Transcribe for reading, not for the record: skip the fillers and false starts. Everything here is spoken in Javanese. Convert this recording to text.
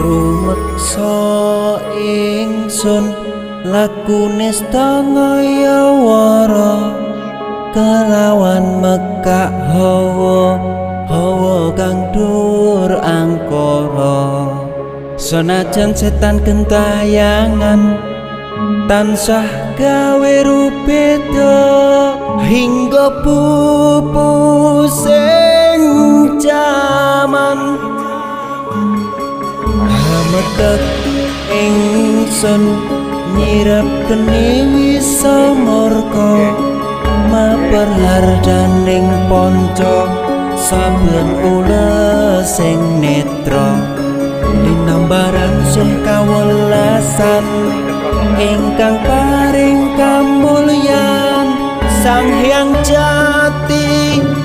Rumeksa ingsun lakune setengah wara kelawan mekak hawa hawa kang dur angkara. Senajan setan gentayangan tansah gawe rubeda hingga pupusing jaman. Hametek ingsun nyirep geni wisa murka maper hardaning ponco saben ulesing netra linambaran sih kawelasan ingkang paring kamulyan Sang Hyang Jati.